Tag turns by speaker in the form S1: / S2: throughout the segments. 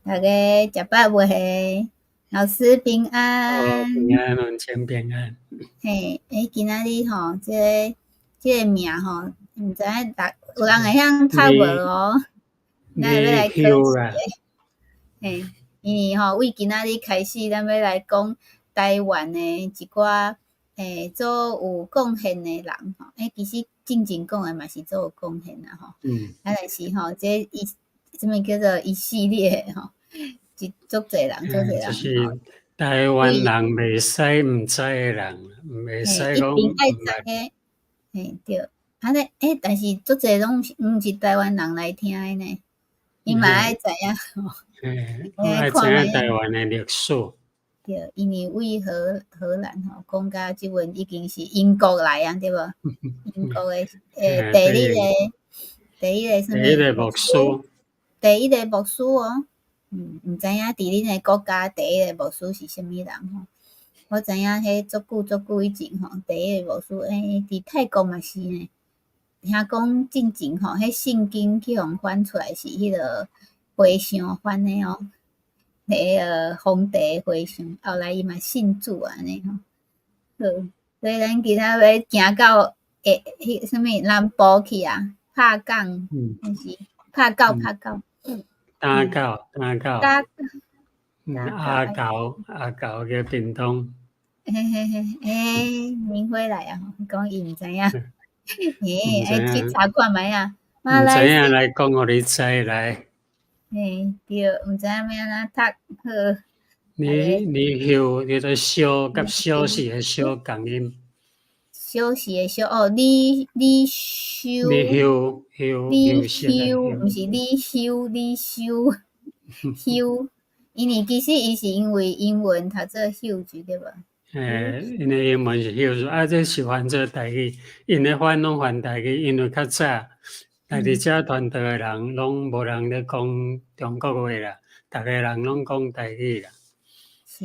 S1: 大家食飽未？老師平安。
S2: 平安，文清平安。
S1: 嘿，欸，今仔日吼，這個名吼，毋知影逐有人會曉讀無哦？咱欲來考試咧。嘿，因為吼，為今仔日開始，咱欲來講台灣的一寡做有貢獻的人吼。欸，其實進前講的嘛是做有貢獻啦吼。啊，但是吼，這一啥物叫做一系列吼，一足濟人，足濟人。
S2: 就是台灣人袂使毋知的人，袂使講。
S1: 一定愛知的。嘿，對。按呢，欸，但是足濟攏是毋是台灣人來聽的呢？𪜶嘛愛知影吼。
S2: 嘿，愛知影台灣的歷史。
S1: 對，因為為荷蘭吼，講甲這陣已經是英國來啊，對無？英國的第一個啥物？
S2: 第一個牧師。
S1: 第一個牧師哦，毋知影佇恁的國家第一個牧師是啥物人吼？我知影彼足久足久以前吼，第一個牧師欸，佇泰國嘛是呢。聽講進前吼，彼聖經去予翻出來是彼個和尚翻的哦，彼個皇帝和尚，後來伊嘛信主按呢吼。好，所以咱今仔欲行到彼啥物南部去啊，拍港，還是拍狗拍狗？
S2: 打狗打狗。阿狗阿狗叫屏東。
S1: 嘿嘿嘿，欸，明輝來啊，講伊毋知影。欸，愛去查看覓啊？
S2: 毋知影來講予你知來。
S1: 嘿，對，毋知影欲按怎讀好。
S2: 李休叫做小佮小時的小仝音。
S1: 小時的小哦，李李修。
S2: 李休休
S1: 李休，毋是李修，李修休，因為其實伊是因為英文讀做 huge 對無？
S2: 嘿，𪜶的英文是 huge，啊，這是翻做台語，𪜶咧翻攏翻台語，因為較早來佇遮傳道的人攏無人咧講中國話啦，逐个人攏講台語啦。
S1: 是，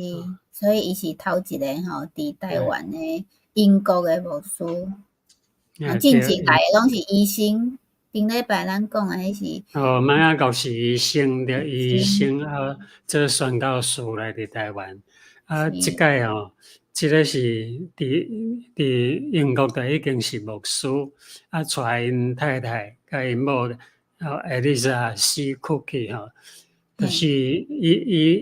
S1: 所以伊是頭一個吼，佇台灣的英國的牧師。啊，進前來的攏是醫生，頂禮拜咱講的彼是。
S2: 哦，瑪雅國是醫生，對，醫生啊，做宣教士來佇台灣。啊，這擺吼，這个是佇英國就已經是牧師，啊，帶𪜶太太佮𪜶某，哦，Eliza C. Cook 吼，就是伊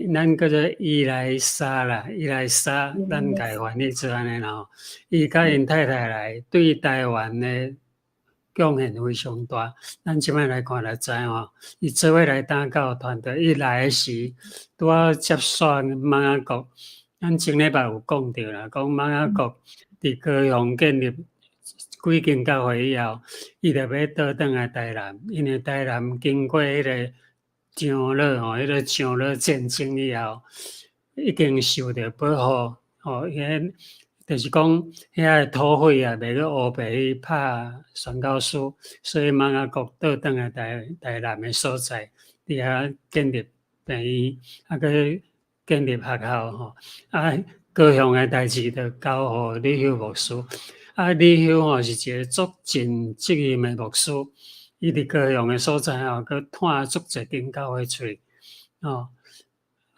S2: 伊咱叫做伊萊莎啦，伊萊莎，咱共伊翻譯做按呢啦吼。伊佮𪜶太太來對台灣的貢獻非常大。咱這擺來看就知吼，伊做伙來打狗團隊，伊來的時拄好接選瑪雅國。咱前禮拜有講著啦，講瑪雅國佇高雄建立幾間教會以後，伊就欲倒轉來台南，因為台南經過彼個長老吼，彼個長老戰爭以後，已經受著保護吼，彼就是講遐个土匪啊，袂閣烏白去拍宣教師，所以瑪雅國倒轉來台南的所在，佇遐建立病院，啊閣建立學校吼，啊高雄的代誌就交予李休牧師。啊，李休吼是一個足盡責任的牧師，伊佇高雄的所在吼，閣湠足濟間教會出去，吼。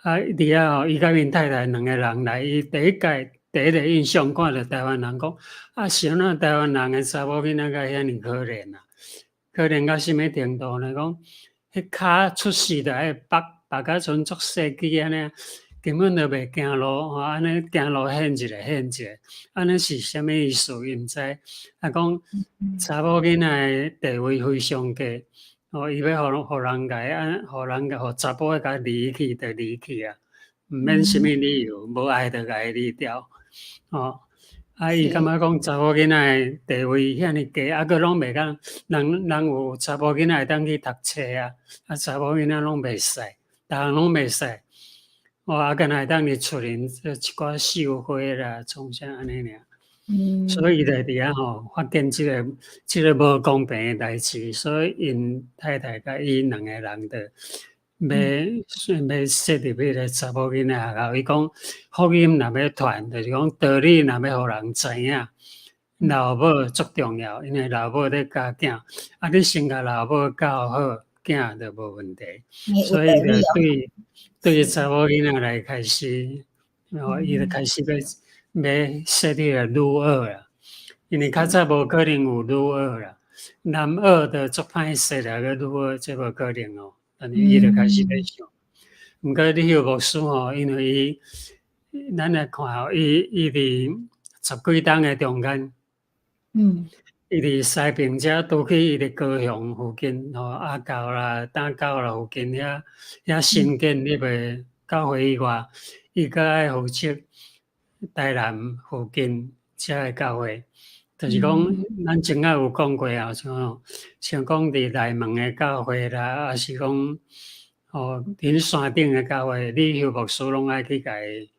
S2: 啊，佇遐吼，伊佮𪜶太太兩个人來，伊第一屆第一個印象看著台灣人講，啊，是按怎台灣人的查某囡仔敢遐爾可憐啊？可憐到啥物程度呢？講，彼跤出世就愛縛縛甲賰足細支按呢，根本就袂行路吼，按呢行路現一个現一个，按呢是啥物意思？伊毋知。啊，講查某囡仔的地位非常低，哦，伊欲予人共按，予人予查埔的共離去就離去啊，毋免啥物理由，無愛就共伊離掉，吼。啊，伊感覺講查某囡仔的地位遐爾低，啊，閣攏袂當人人有查某囡仔會當去讀冊啊，啊，查某囡仔攏袂使，逐項攏袂使。哦，啊，敢若會當佇厝裡做一寡繡花啦，創啥按呢爾。所以伊就佇遐吼發現這個無公平的代誌，所以𪜶太太佮伊兩个人就欲設立彼個查某囡仔學校。伊講福音若欲傳，就是講道理若欲予人知影，老母足重要，因為老母咧教囝，啊，你先共老母教好。囝就無問題。所以就對查某囡仔來開始，哦，伊就開始欲設立個女學啦。因為較早無可能有女學啦，男學就足歹設立個女學，這無可能哦。但是伊就開始欲想。毋過李秀牧師吼，因為伊，咱來看吼，伊佇十幾冬的中間，伊佇西平遮拄去伊佇高雄附近吼，阿厚啦、打狗啦附近遐新建立的教會以外，伊閣愛負責台南附近遮的教會，就是講咱前仔有講過啊，像講佇內門的教會啦，抑是講哦，佇山頂的教會，李秀牧師攏愛去共伊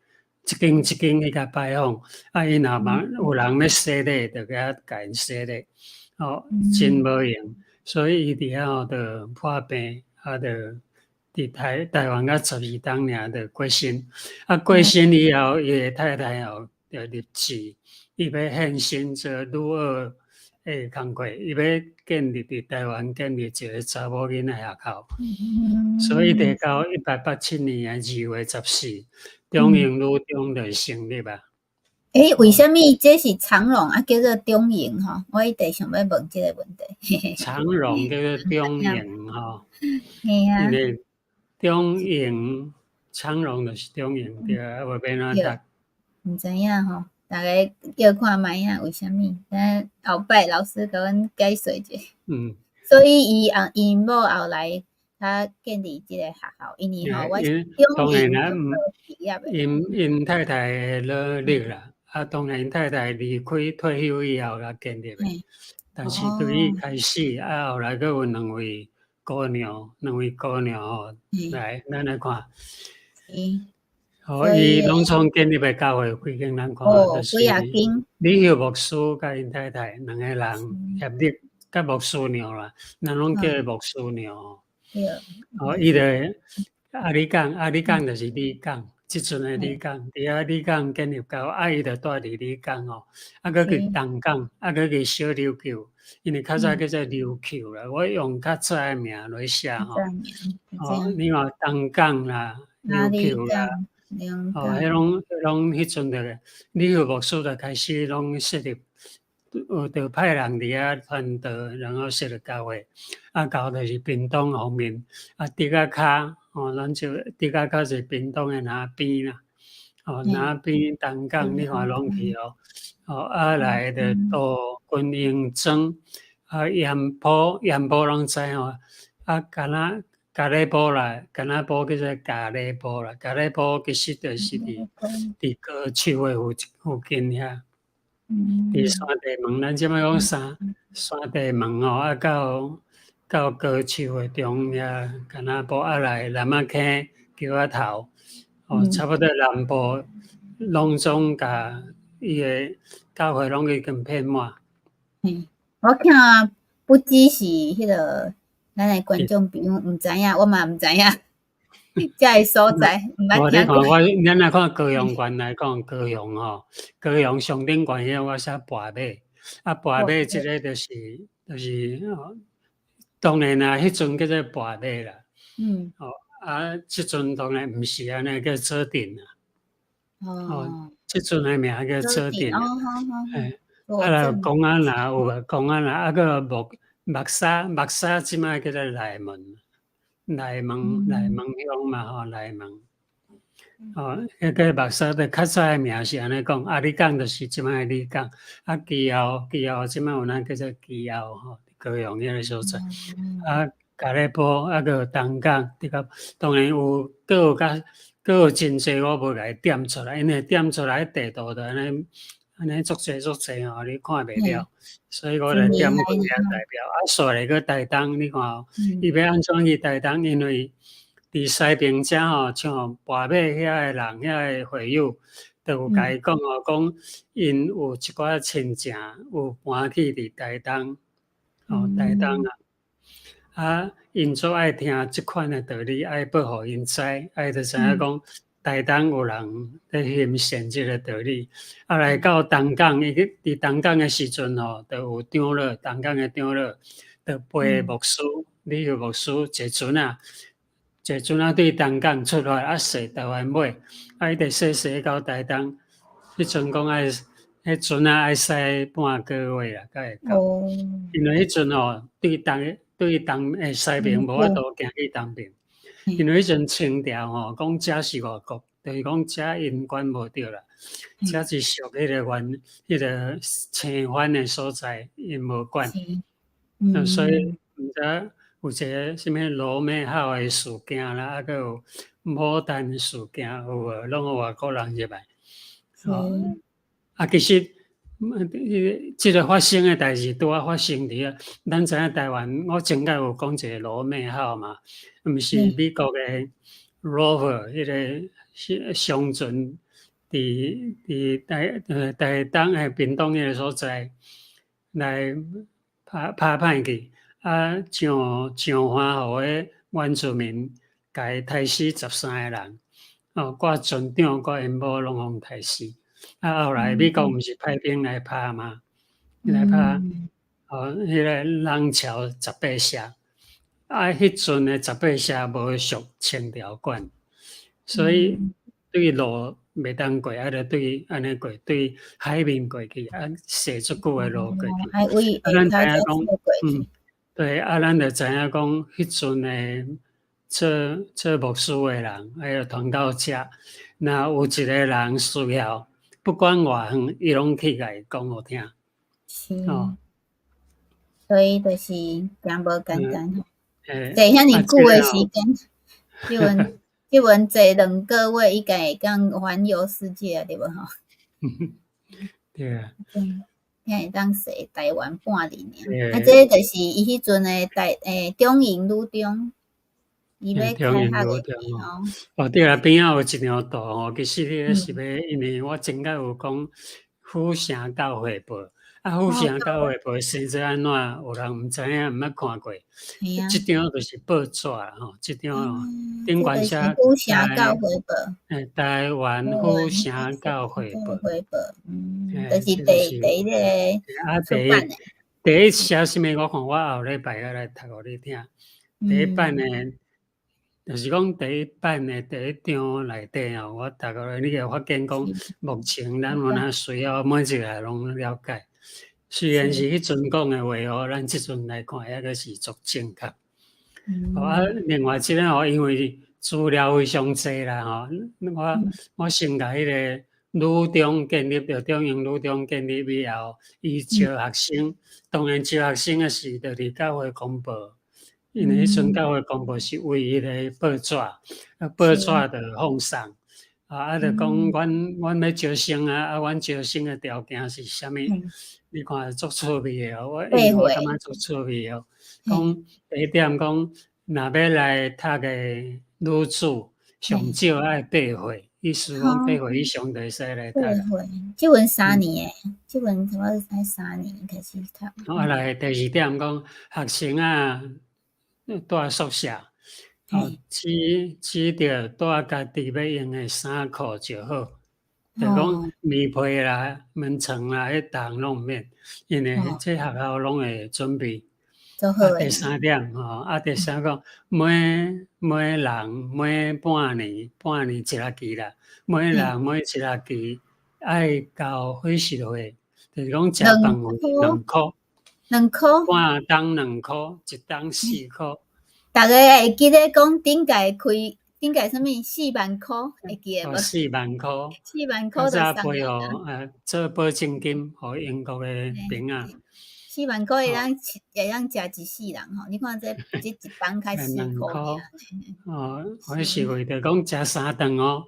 S2: 一間一間去共拜訪，啊，伊若嘛有人欲洗禮，就去遐共𪜶洗禮，哦，真無閒，所以伊佇遐吼就破病，啊，就佇台灣甲12冬爾就過身，啊，過身以後，伊的太太吼就立志，伊欲獻身做女學的工課，伊欲建立佇台灣建立一個查某囡仔學校，所以直到1887年的2月14，中營女中就成立啊。
S1: 欸，為啥物這是長榮啊，叫做中營吼？我一直想欲問這個問題。
S2: 長榮叫做中營吼，
S1: 嘿啊。
S2: 因為中營長榮就是中營對啊，無欲按怎讀？
S1: 毋知影吼，逐家叫看覓啊？為啥物？等後擺老師共阮解說者。所以伊後𪜶某後來較建立這個學校，因為吼，我是
S2: 當然啦，𪜶太太的努力啦，啊，當然𪜶太太離開退休以後才建立的。但是對伊開始，啊，後來閣有兩位姑娘，兩位姑娘吼，來，咱來看。哦，伊攏總建立的教會有幾間，咱看，就是李秀牧師佮𪜶太太兩个人協力，佮牧師娘啦，咱攏叫伊牧師娘。哦，伊就阿里港，阿里港就是里港，這陣的里港，佇遐里港建立教會，啊，伊就住佇里港吼，啊，閣去東港，啊，閣去小琉球，因為較早叫做琉球啦，我用較早的名來寫吼。哦，你看東港啦，琉球啦，哦，彼攏彼陣就李秀牧師就開始攏設立，就派人佇遐傳道，然後設立教會，啊，到就是屏東方面，啊，竹仔跤，哦，咱就竹仔跤是屏東的南邊啦，哦，南邊東港你看攏去哦，哦，啊來就到軍營莊，啊，鹽埔，鹽埔攏知吼，啊，敢若咖喱埔啦，敢若埔叫做咖喱埔啦，咖喱埔其實就是佇高樹的附近遐。佇山地門，咱這擺講山地門吼，啊到高樹的中遐，敢若埔啊來南仔坑橋仔頭，哦，差不多南部攏總共伊的教會攏已經遍滿。
S1: 嗯，我看不只是彼個咱的觀眾朋友毋知影，我嘛毋知影，遮个所在毋捌聽過。
S2: 你看我，咱來看高雄縣來講，高雄吼，高雄上頂懸遐我寫跋馬，啊，跋馬這个就是當然啦，彼陣叫做跋馬啦。哦，啊，這陣當然毋是按呢，叫左鎮啦。哦，這陣的名叫左鎮。嘿，啊，來公安若有無？公安若啊，閣木柵，木柵這擺叫做內門，內門內門鄉嘛吼，內門。哦，彼個木柵的較早的名是按呢講，啊，你講就是這擺的里港，啊，基澳基澳這擺有咱叫做基澳吼，高雄彼個所在。啊，咖喱埔啊，閣有東港，這個當然有，閣有較閣有真濟我無共伊點出來，因為點出來地圖就按呢按呢足濟足濟吼，你看袂了，所以我就點幾個代表。啊，煞來閣台東，你看哦，伊欲按怎去台東？因為佇西平遮吼，像跋馬遐个人，遐个會友，就有共伊講哦，講𪜶有一寡親情有搬去佇台東，哦，台東啊，啊，𪜶足愛聽這款的道理，愛報予𪜶知，愛就知影講台東有人咧行善這个道理。啊，來到東港，伊去佇東港的時陣吼，就有長老，東港的長老，就陪牧師，李牧師坐船仔，坐船仔對東港出發，啊，駛台灣尾，啊，伊就駛駛到台東，彼陣講愛，彼船仔愛駛半個月啦，才會到。因為彼陣吼，對東對東欸西爿無法度行去東爿，因為彼陣清朝吼，講遮是外國，就是講遮𪜶管無著啦，遮是屬彼個原彼個清藩的所在，𪜶無管。所以毋知有一個啥物羅妹號的事件啦，啊，閣有牡丹事件有無？攏予外國人入來。啊，其實，這個發生的代誌拄仔發生佇遐，咱知影台灣，我前擺有講一個羅妹號嘛，毋是美國的 Rover 彼個商船，佇台東的屏東彼個所在來拍歹去，啊，上岸予彼原住民共伊刣死13個人，哦，掛船長、掛𪜶某攏予刣死。啊，後來美國毋是派兵來拍嗎？來拍，哦，彼個櫳橋十八社，啊，彼陣的十八社無屬清朝管，所以對路袂當過，啊，著對按呢過，對海面過去，啊，踅足久的路過去。啊，咱知影講，對，啊，咱著知影講，彼陣的做牧師的人，還有傳道者，若有一個人需要，不管偌遠，伊攏去共伊講予聽。
S1: 是。所以就是誠無簡單吼。坐遐爾久的時間，這陣坐2個月，應該會當環遊世界啊，對無吼？
S2: 對啊。
S1: 才會當踅台灣半年爾。啊，這就是伊彼陣的中營女中，伊欲開學的時吼。
S2: 哦，對啦，邊仔有一張圖吼，其實彼個是欲，因為我前擺有講府城教會報，啊，府城教會報生做按怎？有人毋知影，毋捌看過。這張就是報紙啦吼，這張頂懸寫
S1: 府城教會報。
S2: 台灣府城教會報。
S1: 就是第一個
S2: 啊，第一寫啥物？我看我後禮拜仔來讀予你聽。第一版的，就是講第一版的第一張內底吼，我讀過來，你會發現講，目前咱有哪需要每一個人攏了解。雖然是彼陣講的話哦，咱這陣來看，抑閣是足正確。啊，另外這個吼，因為資料非常濟啦吼，我先共彼個女中建立，著中營女中建立以後，伊招學生，當然招學生的時，就佇教會公報，因為彼陣教會公報是唯一的報紙，啊，報紙就放送，啊，就講阮欲招生啊，啊，阮招生的條件是啥物？你看足趣味的哦，因為我感覺足趣味哦。講第一點講，若欲來讀的女子，上少愛八歲，意思講八歲以上就會使來讀。
S1: 八歲，這陣3年的，這陣差不多愛三年開始讀。
S2: 啊來第二點講，學生啊，蹛宿舍，哦，只著帶家己欲用的衫褲就好。就講棉被啦、眠床啦，彼逐項攏毋免，因為這學校攏會準備。啊，第三點吼，啊，第三個每人每半年，半年一學期啦，每人每一學期愛交伙食費，就是講食飯費2箍，
S1: 2箍，
S2: 半冬2箍，一冬4箍。
S1: 逐家會記得講頂屆開頂屆啥物4萬箍，會記得無？
S2: 4萬箍，
S1: 4萬箍。
S2: 較早賠予做保證金，予英國的兵仔。
S1: 4萬箍會當食一世人吼，你看這一冬才4箍爾。
S2: 哦，伙食費就講食三頓哦，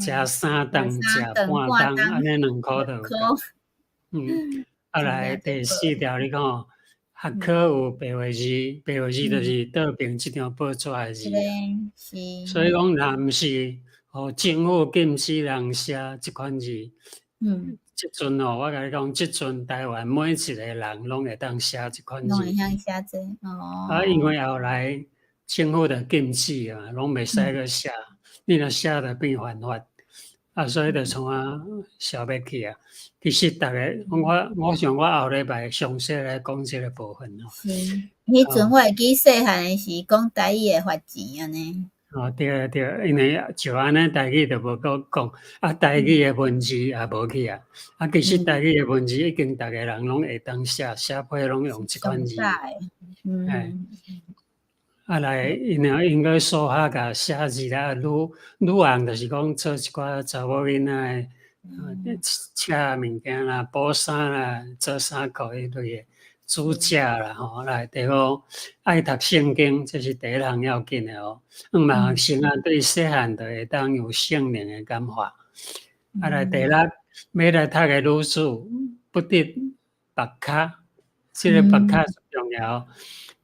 S2: 食三頓，食半冬，按呢2箍就有夠。啊來第四條，你看學科有白話字，白話字就是倒爿這張報紙的字。所以講，若毋是予政府禁止人寫這款字，這陣哦，我共你講，這陣台灣每一個人攏會當寫這款字。
S1: 攏會曉寫這哦。
S2: 啊，因為後來政府就禁止啊，攏袂使閣寫，你若寫就變犯法。啊，所以就創啊消滅去啊。其實逐个，我想我後禮拜詳細來講這個部分吼。
S1: 是，彼陣我會記細漢的時講台語會罰錢按呢。
S2: 哦，對對，因為就按呢台語就無閣講，啊，台語的文字也無去啊。啊，其實台語的文字已經逐个人攏會當寫，寫批攏用這款字。嗯。啊來，因為應該數學甲寫字啦，愈愈紅就是講做一寡查某囡仔的，車物件啦、補衫啦、做衫褲彼類的，煮食啦吼，來第五愛讀聖經，這是第一項要緊的哦。向望學生啊，對細漢就會當有聖靈的感化。啊來第六，欲來讀的女子不得縛跤，這个縛跤重要。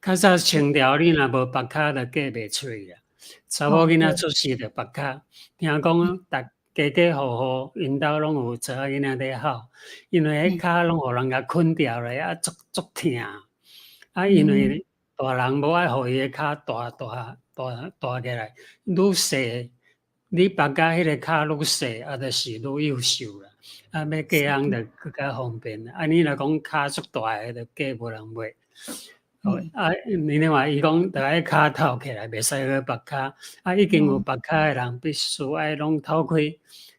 S2: 較早清朝你若無縛跤，就嫁袂出去啊。查某囡仔出世就縛跤，聽講逐家家戶戶𪜶兜攏有查某囡仔咧哭，因為彼跤攏予人共捆牢咧，啊足足疼。啊，因為大人無愛予伊的跤大大大大起來，愈細你縛甲彼个跤愈細，啊，就是愈幼瘦啦。啊，欲嫁翁就閣較方便。啊，你若講跤足大个，就嫁無人欲。啊，你另外伊講，著愛跤透起來，袂使閣縛跤。啊，已經有縛跤的人，必須愛攏透開。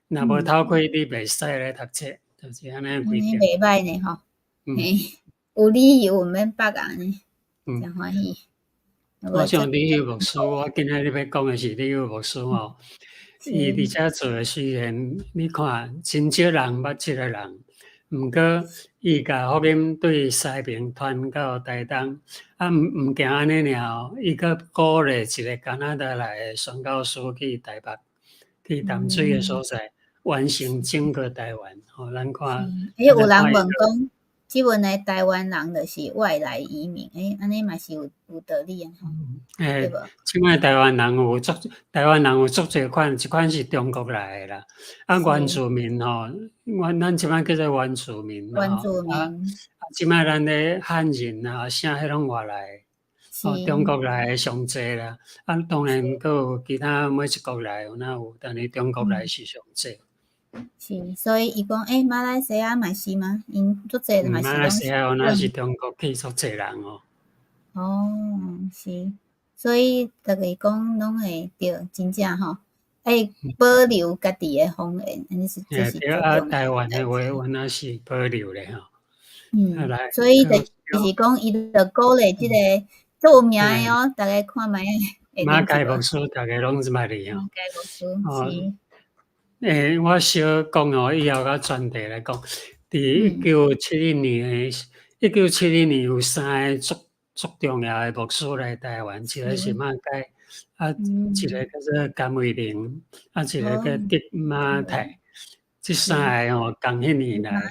S2: 若無透開，你袂使來讀冊，就是按呢規定。
S1: 袂䆀呢吼，有理由毋免縛啊呢，誠歡喜。
S2: 我想李秀牧師，我今仔日欲講的是李秀牧師吼，伊佇遮做的雖然你看真少人捌這个人，毋過伊共福音對西爿傳到台東，啊毋毋驚按呢爾哦，伊閣鼓勵一個加拿大來的宣教師去台北，去淡水的所在，完成整個台灣。吼，咱看。
S1: 欸，有人問講，這陣的台灣人就是外來移民，欸，按呢嘛是有道理的吼。
S2: 欸，這擺台灣人有足，台灣人有足濟款，一款是中國來的啦。啊，原住民吼，阮咱這擺叫做原住民嘛
S1: 原住民。
S2: 啊，這擺咱的漢人啊，啥彼攏外來的，哦，中國來的上濟啦。啊，當然閣有其他每一國來有哪有，但是中國來是上濟。
S1: 是，所以伊講，欸，馬來西亞嘛是嗎？𪜶足濟嘛是。
S2: 馬來西亞有哪是中國去足濟人哦。
S1: 哦，是，所以逐个講攏會對，真正吼，愛保留家己的方言，按呢是這是
S2: 對啊，台灣的話，原來是保留咧吼。
S1: 嗯，所以就是講，伊就鼓勵這个足有名的哦，逐个看覓。
S2: 馬偕牧師，逐个攏是捌伊哦。
S1: 馬偕牧師是。
S2: 欸，我小講哦，以後較專題來講。佇1971年，1971年有三個足足重要的牧師來台灣，一個是馬偕，啊，一個叫做甘為霖，啊，一個叫德馬泰。這三個吼，仝彼年來。啊，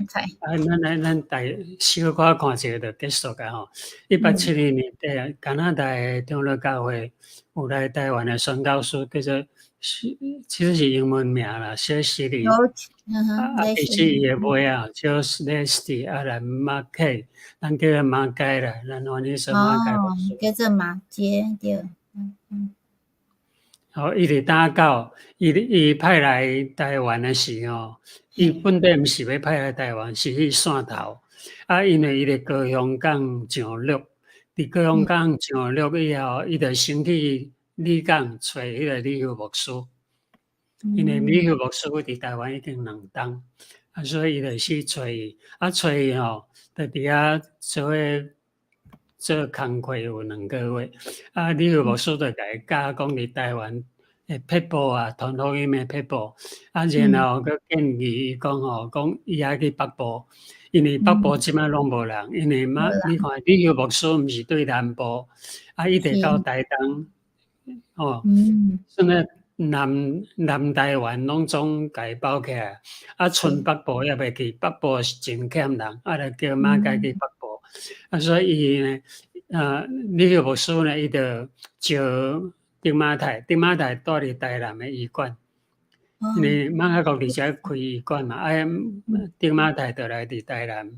S2: 咱大小可看一下就結束啊吼。1871年底，加拿大的長老教會有來台灣的宣教師，叫做。是，其實是英文名啦，小西里。啊，其實伊的尾啊，叫 Leslie 啊來馬凱，咱叫做馬偕啦，咱翻譯說馬偕牧師。
S1: 叫做馬偕對，嗯嗯。
S2: 好，伊佇打到，伊派來台灣的時吼，伊本底毋是欲派來台灣，是去汕頭。啊，因為伊佇高雄港上陸，佇高雄港上陸以後，伊就先去里港揣彼个李秀牧師，因為李秀牧師佇台灣已經2冬，啊，所以伊就去揣伊，啊，揣伊吼，就佇遐做伙做工課有2個月，啊，李秀牧師就共伊教講佇台灣的撇步啊，傳福音的撇步，啊，然後閣建議伊講吼，講伊愛去北部，因為北部這擺攏無人，因為馬你看李秀牧師毋是對南部，啊，一直到台東。哦，算咧南台灣攏總共伊包起來，啊，賰北部猶未去，北部是真欠人，啊，就叫馬偕去北部，啊，所以伊呢，啊，李秀牧師呢，伊就招德馬泰，德馬泰蹛佇台南的醫館，因為馬偕國佇遮開醫館嘛，啊，德馬泰就來佇台南，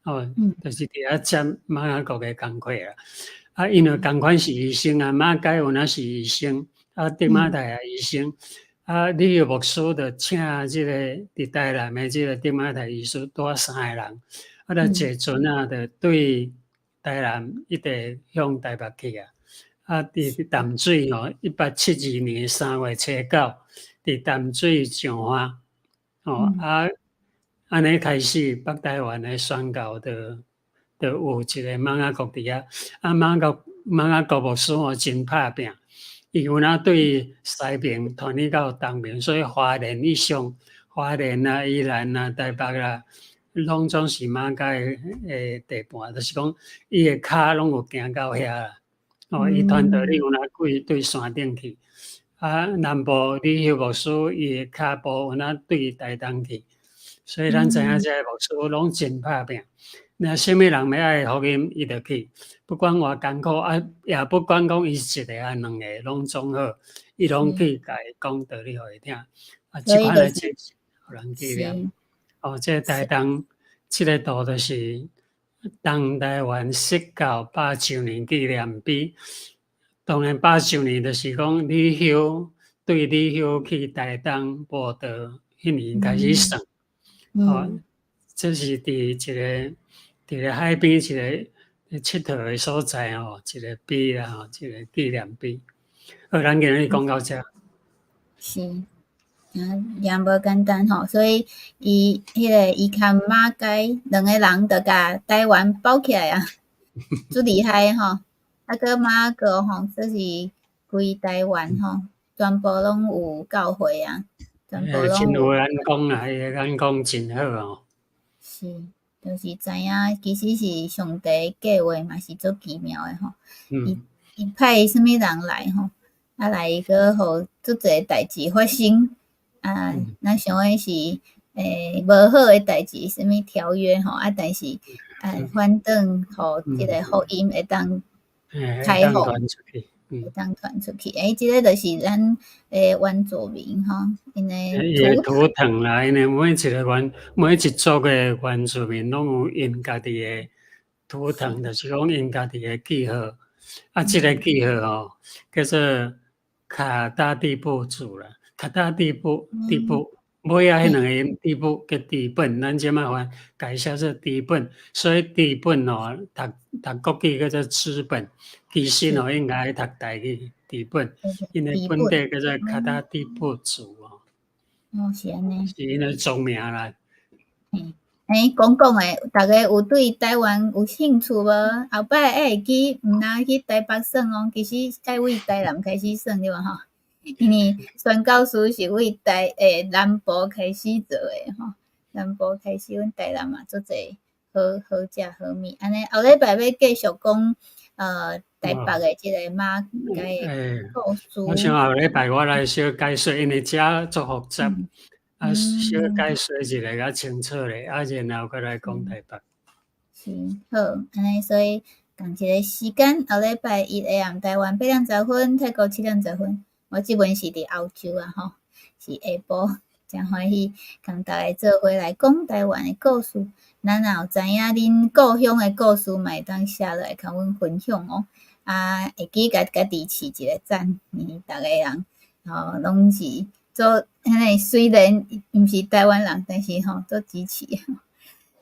S2: 哦，就是佇遐接馬偕國的工課啦。啊，因為仝款是醫生啊，馬偕有哪是醫生，啊，德馬泰也醫生，啊，李休牧師就請這個佇台南的這個鄭馬泰醫師帶三个人，啊，就坐船仔，就對台南一直向台北去啊。啊，佇淡水吼，1872年3月初9，佇淡水上岸，吼啊，按呢開始北台灣的宣教就有一個瑪雅國佇遐。啊，瑪雅國牧師吼真拍拚。伊有哪對西爿傳去到東爿，所以花蓮以上，花蓮啊、宜蘭啊、台北啊，攏總是馬偕的地盤，就是講伊的跤攏有行到遐啦。哦，伊傳道你有哪對山頂去，啊，南部李休牧師伊的跤步有哪對台東去，所以咱知影這个牧師攏真拍拚。若啥物人欲愛福音，伊就去，不管偌艱苦啊，也不管講伊是一个抑兩個，攏總好，伊攏去共伊講道理予伊聽。啊，這款的精神，予人紀念。哦，這台東這个圖就是東台灣釋教百週年紀念碑。當然，百週年就是講李休對李休去台東佈道彼年開始算。哦，這是佇一个佇咧海邊一个𨑨迌的所在吼，一个碑啦吼，一個紀念碑。好，咱今日講到這。
S1: 是，啊，也無簡單吼，所以伊彼个伊佮馬偕兩個人就共台灣包起來啊，足厲害吼。啊，閣馬哥吼，這是規台灣吼，全部攏有教會啊，全部攏
S2: 真有眼光啊，伊的眼光真好哦。
S1: 是。就是知影，其實是上帝計劃嘛，是足奇妙的吼。伊伊派啥物人來吼，啊來閣予足濟代誌發生。啊，咱想的是無好的代誌，啥物條約吼，啊，但是啊，反轉予這个福音會當開放，會當傳出去。欸，這个就是咱的原住民吼，𪜶的
S2: 圖騰啦，因為每一個原每一族的原住民攏有𪜶家己的圖騰，就是講𪜶家己的記號。啊，這个記號吼，叫做卡達地部族啦，卡達地部地部，尾仔彼兩個音地部叫底本，咱這擺番改寫做底本，所以底本吼讀讀國語叫做資本，其實吼應該讀台語底本，𪜶的本底叫做卡達地部族哦。
S1: 哦，是按呢。
S2: 是𪜶的族名啦。
S1: 嗯，欸，講講的，逐家有對台灣有興趣無？後擺會會記，毋若去台北耍哦，其實愛為台南開始耍對無吼？因為宣教師是為台南部開始做的吼，南部開始，阮台南嘛足濟好好食好物。按呢後禮拜欲繼續講台北的這个馬偕的故事。
S2: 我想後禮拜我來小解說，因為這足複雜，啊，小解說一下較清楚咧，啊，然後閣來講台北。
S1: 是，好，按呢所以仝一个時間，後禮拜一 AM 台灣8點10分，泰國7點10分。我這陣是佇歐洲啊吼，是下晡，誠歡喜共大家做伙來講台灣的故事。咱若有知影恁故鄉的故事，嘛會當寫落來共阮分享哦。啊，會記共家己飼一个讚，因為逐个人吼攏是做彼个，雖然毋是台灣人，但是吼足支持，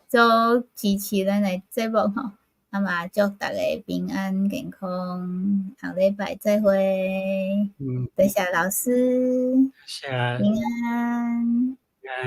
S1: 足支持咱的節目吼。啊嘛，祝逐家平安健康，後禮拜再會。多謝老師，
S2: 謝。
S1: 平安。